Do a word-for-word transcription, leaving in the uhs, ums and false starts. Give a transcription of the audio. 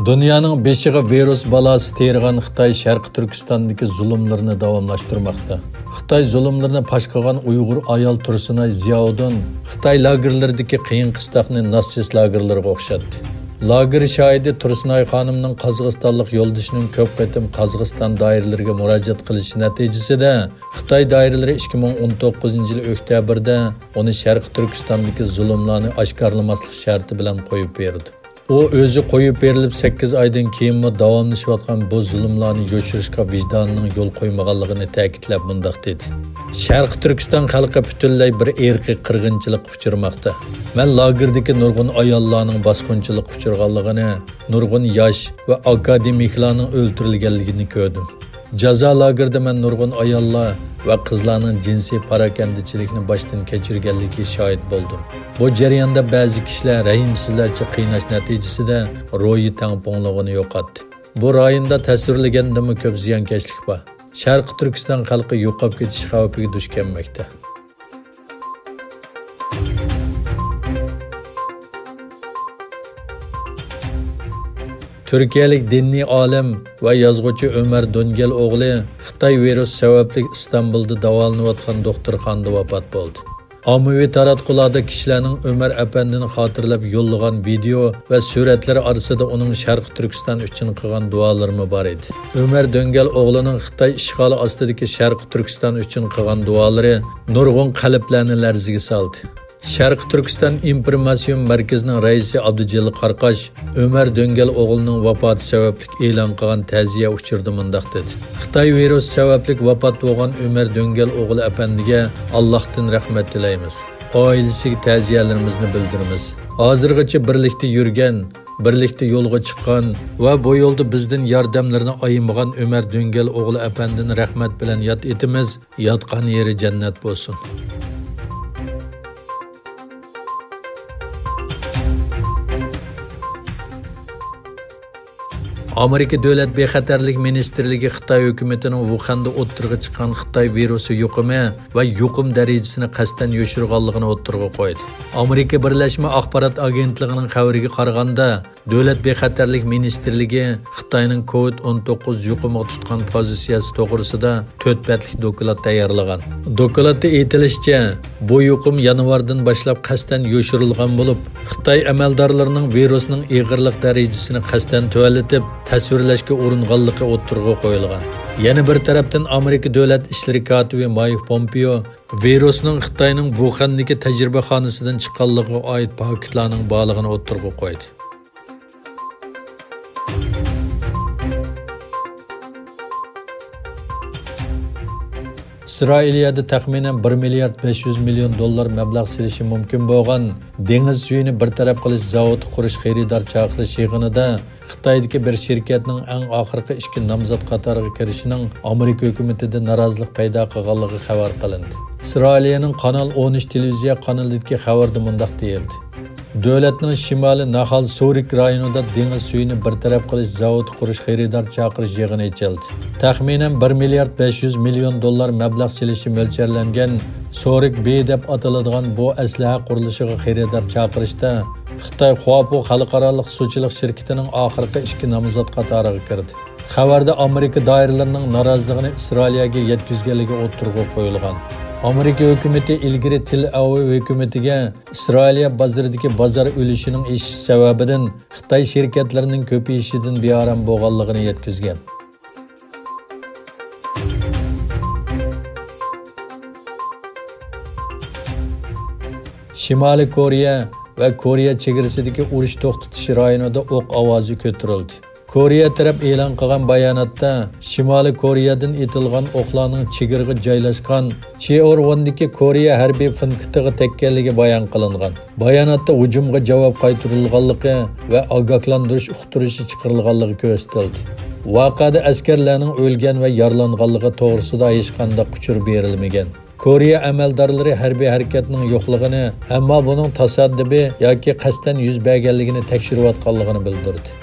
دۇنيانىڭ بېشىغا ۋىرۇس بالاسى تېرىغان خىتاي شەرقىي تۈركىستاندىكى زۇلۇملىرىنى داۋاملاشتۇرماقتا. خىتاي زۇلۇملىرىنى پاش قىلغان ئۇيغۇر ئايال تۇرسۇنئاي زىياۋۇدۇن خىتاي لاگېرلىرىدىكى قىيىن-قىستاقنى ناتسىست لاگېرلىرىغا ئوخشاتتى. لاگېر شاھىدى تۇرسۇنئاي خانىمنىڭ قازاقىستانلىق يولدىشىنىڭ كۆپ قېتىم قازاقىستان دائىرىلىرىگە مۇراجىئەت قىلىشى نەتىجىسىدە، خىتاي دائىرىلىرى ئىككى مىڭ ئون توققۇزىنچى يىل ئۆكتەبىردە ئۇنى شەرقىي تۈركىستاندىكى زۇلۇملارنى ئاشكارىلىماسلىق شەرتى بىلەن قويۇپ بېرىدۇ. ئۇ ئۆزى قويۇپ بېرىلىپ سەككىز ئايدىن كېيىنمۇ داۋاملىشىۋاتقان بۇ زۇلۇملارنى يوشۇرۇشقا ۋىجدانىنىڭ يول قويمىغانلىقىنى تەكىتلەپ مۇنداق دېدى: شەرقىي تۈركىستان خەلقى پۈتۈنلەي بىر ئىرقىي قىرغىنچىلىققا ئۇچرىماقتا. مەن لاگېردىكى نۇرغۇن ئاياللارنىڭ باسقۇنچىلىققا ئۇچرىغانلىقىنى، نۇرغۇن ياش ۋە ئاكادېمىكلارنىڭ ئۆلتۈرۈلگەنلىكىنى كۆردۈم. جازا لاگېرىدا مەن نۇرغۇن ئاياللار ۋە قىزلارنىڭ جىنسىي پاراكەندىچىلىكنى باشتىن كەچۈرگەنلىكىگە شاھىت بولدۇم. بۇ جەرياندا بەزى كىشىلەر رەھىمسىزلەرچە قىيناش نەتىجىسىدە روھىي تەڭپۇڭلۇقىنى يوقاتتى. بۇ رايوندا تەسۋىرلىگەندىنمۇ كۆپ زىيانكەشلىك بار. شەرقىي تۈركىستان خەلقى يوقاپ كېتىش خەۋپىگە دۇچ كەلمەكتە. تۈركىيەلىك دىنىي ئالىم ۋە يازغۇچى ئۆمەر دۆنگەل ئوغلى خىتاي ۋىرۇسى سەۋەبلىك ئىستانبۇلدا داۋالىنىۋاتقان دوختۇرخانىدا ۋاپات بولدى. ئاممىۋى تاراتقۇلاردا كىشىلەرنىڭ ئۆمەر ئەپەندىنى خاتىرىلەپ يوللىغان ۋىدېئو ۋە سۈرەتلىرى ئارىسىدا ئۇنىڭ شەرقىي تۈركىستان ئۈچۈن قىلغان دۇئالىرىمۇ بار ئىدى. ئۆمەر دۆنگەل ئوغلىنىڭ خىتاي ئىشغالى ئاستىدىكى شەرقىي تۈركىستان ئۈچۈن قىلغان دۇئالىرى نۇرغۇن قەلبلەرنى لەرزىگە سالدى. شەرقىي تۈركىستان ئىنفورماتسىيون مەركىزىنىڭ رەئىسى ئابدۇجېلىل قاراقاش ئۆمەر دۆنگەل ئوغلىنىڭ ۋاپاتى سەۋەبلىك ئېلان قىلغان تەزىيە ئۇچۇرىدا مۇنداق دېدى: خىتاي ۋىرۇسى سەۋەبلىك ۋاپات بولغان ئۆمەر دۆنگەل ئوغلى ئەپەندىگە ئاللاھتىن رەھمەت تىلەيمىز. ئائىلىسىگە تەزىيەلىرىمىزنى بىلدۈرىمىز. ھازىرغىچە بىرلىكتە يۈرگەن، بىرلىكتە يولغا چىققان ۋە بۇ يولدا بىزدىن ياردەملىرىنى ئايىمىغان ئۆمەر دۆنگەل ئوغلى ئەپەندىنى رەھمەت بىلەن ياد ئېتىمىز. ياتقان يېرى جەننەت بولسۇن. ئامېرىكا دۆلەت بىخەتەرلىك مىنىستىرلىكى خىتاي ھۆكۈمىتىنىڭ ۋۇخەندە ئوتتۇرىغا چىققان خىتاي ۋىرۇسى يۇقۇمى ۋە يۇقۇم دەرىجىسىنى قەستەن يوشۇرغانلىقىنى ئوتتۇرىغا قويدى. ئامېرىكا بىرلەشمە ئاخبارات ئاگېنتلىقىنىڭ خەۋىرىگە قارىغاندا، دۆلەت بىخەتەرلىك مىنىستىرلىكى خىتاينىڭ كوۋىد ئون توققۇز يۇقۇمىغا تۇتقان پوزىتسىيەسى توغرىسىدا تۆت بەتلىك دوكلات تەييارلىغان. دوكلاتتا ئېيتىلىشىچە، بۇ يۇقۇم يانۋاردىن باشلاپ قەستەن يوشۇرۇلغان بولۇپ، خىتاي ئەمەلدارلىرىنىڭ ۋىرۇسنىڭ ئېغىرلىق دەرىجىسىنى قەستەن تۆۋەنلىتىپ، تەسۋىرلەشكە ئۇرۇنغانلىقى ئوتتۇرىغا قويۇلغان. يەنە بىر تەرەپتىن، ئامېرىكا دۆلەت ئىشلىرى كاتىپى مايك پومپېئو ۋىرۇسنىڭ خىتاينىڭ ۋۇخەندىكى تەجرىبىخانىسىدىن چىققانلىقىغا ئائىت پاكىتلارنىڭ بارلىقىنى ئوتتۇرىغا قويدى. ئىسرائىلىيەدە تەخمىنەن بىر مىليارد بەش يۈز مىليون دوللار مەبلەغ سېلىشى مۇمكىن بولغان دېڭىز سۈيىنى بىر تەرەپ قىلىش زاۋۇتى قۇرۇش خېرىدار چاقىرىش يىغىنىدا خىتايدىكى بىر شىركەتنىڭ ئەڭ ئاخىرقى ئىككى نامزات قاتارىغا كىرىشىنىڭ ئامېرىكا ھۆكۈمىتىدە نارازىلىق پەيدا قىلغانلىقى خەۋەر قىلىندى. ئىسرائىلىيەنىڭ قانال ئون ئۈچ تېلېۋىزىيە قانىلىدىكى خەۋەردە مۇنداق دېيىلدى: دۆلەتنىڭ شىمالىي ناھال سۇرىك رايونىدا دېڭىز سۈيىنى بىر تەرەپ قىلىش زاۋۇتى قۇرۇش خېرىدار چاقىرىش يىغىنى ئېچىلدى. تەخمىنەن بىر مىليارد بەش يۈز مىليون دوللار مەبلەغ سېلىشى مۆلچەرلەنگەن سورىك بى دەپ ئاتىلىدىغان بۇ ئەسلىھە قۇرۇلۇشىغا خېرىدار چاقىرىشتا خىتاي خۇاپو خەلقئارالىق سۇچىلىق شىركىتىنىڭ ئاخىرقى ئىككى نامزات قاتارىغا كىردى. خەۋەردە ئامېرىكا دائىرىلىرىنىڭ نارازىلىقىنى ئىسرائىلىيەگە يەتكۈزگەنلىكى ئوتتۇرىغا قويۇلغان. ئامېرىكا ھۆكۈمىتى ئىلگىرى تېل ئاۋىۋ ھۆكۈمىتىگە ئىسرائىلىيە بازىرىدىكى بازار ئۈلۈشىنىڭ ئېشىشى سەۋەبىدىن خىتاي شىركەتلىرىنىڭ كۆپىيىشىدىن بىئارام بولغانلىقىنى يەتكۈزگەن. شىمالىي كورېيە ۋە كورېيە چېگرىسىدىكى ئۇرۇش توختىتىش رايونىدا ئوق ئاۋازى كۆتۈرۈلدى. كورېيە تەرەپ ئېلان قىلغان باياناتتا، شىمالىي كورېيەدىن ئېتىلغان ئوقلارنىڭ چېگرىغا جايلاشقان چىئورۋوندىكى كورېيە ھەربىي پونكىتىغا تەگكەنلىكى بايان قىلىنغان. باياناتتا ھۇجۇمغا جاۋاب قايتۇرۇلغانلىقى ۋە ئاگاھلاندۇرۇش ئۇقتۇرۇشى چىقىرىلغانلىقى كۆرسىتىلدى. ۋەقەدە ئەسكەرلەرنىڭ ئۆلگەن ۋە يارىلانغانلىقى توغرىسىدا ھېچقانداق ئۇچۇر بېرىلمىگەن. كورېيە ئەمەلدارلىرى ھەربىي ھەرىكەتنىڭ يوقلۇقىنى، ئەمما بۇنىڭ تاسادىپىي ياكى قەستەن يۈز بەرگەنلىكىنى تەكشۈرۈۋاتقانلىقىنى بىلدۈردى.